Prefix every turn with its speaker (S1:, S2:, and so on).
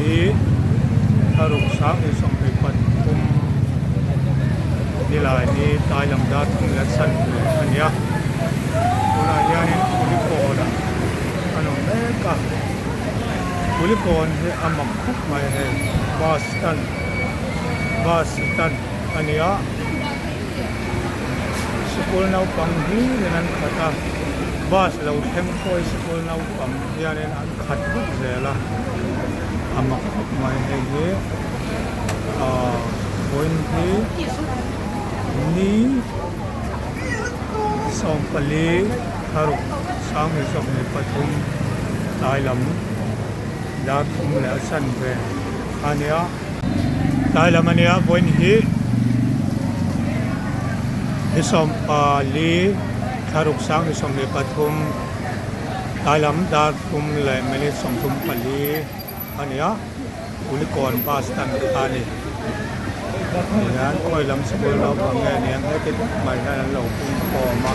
S1: pali thlaruk sanghnih sawmhnih pathum nilai ni tlai lam dar thum leh chhan ve a ni a tunah hianin kulikawn ah an awm mek a kulikawn hi a mak khawp mai hei bus stand bus stand a ni a sikul naupang hlirin an khat a bus lo thleng pawh hi sikul naupang hianin an khat vek zel a a mak khawp mai hei hi ahh vawiin hi ni 14 thlaruk 2023 tlai lam dar thum leh a chanve a nia. Tlai lam a nia vawiin hi ni 14 thlaruk 2023 tlai lam dar thum leh minute 34 a ni a Kulikawn bus stand kha a ni tihian khawi lam sikul naupang nge aniang heti vek mai hian an lo pung khawm a.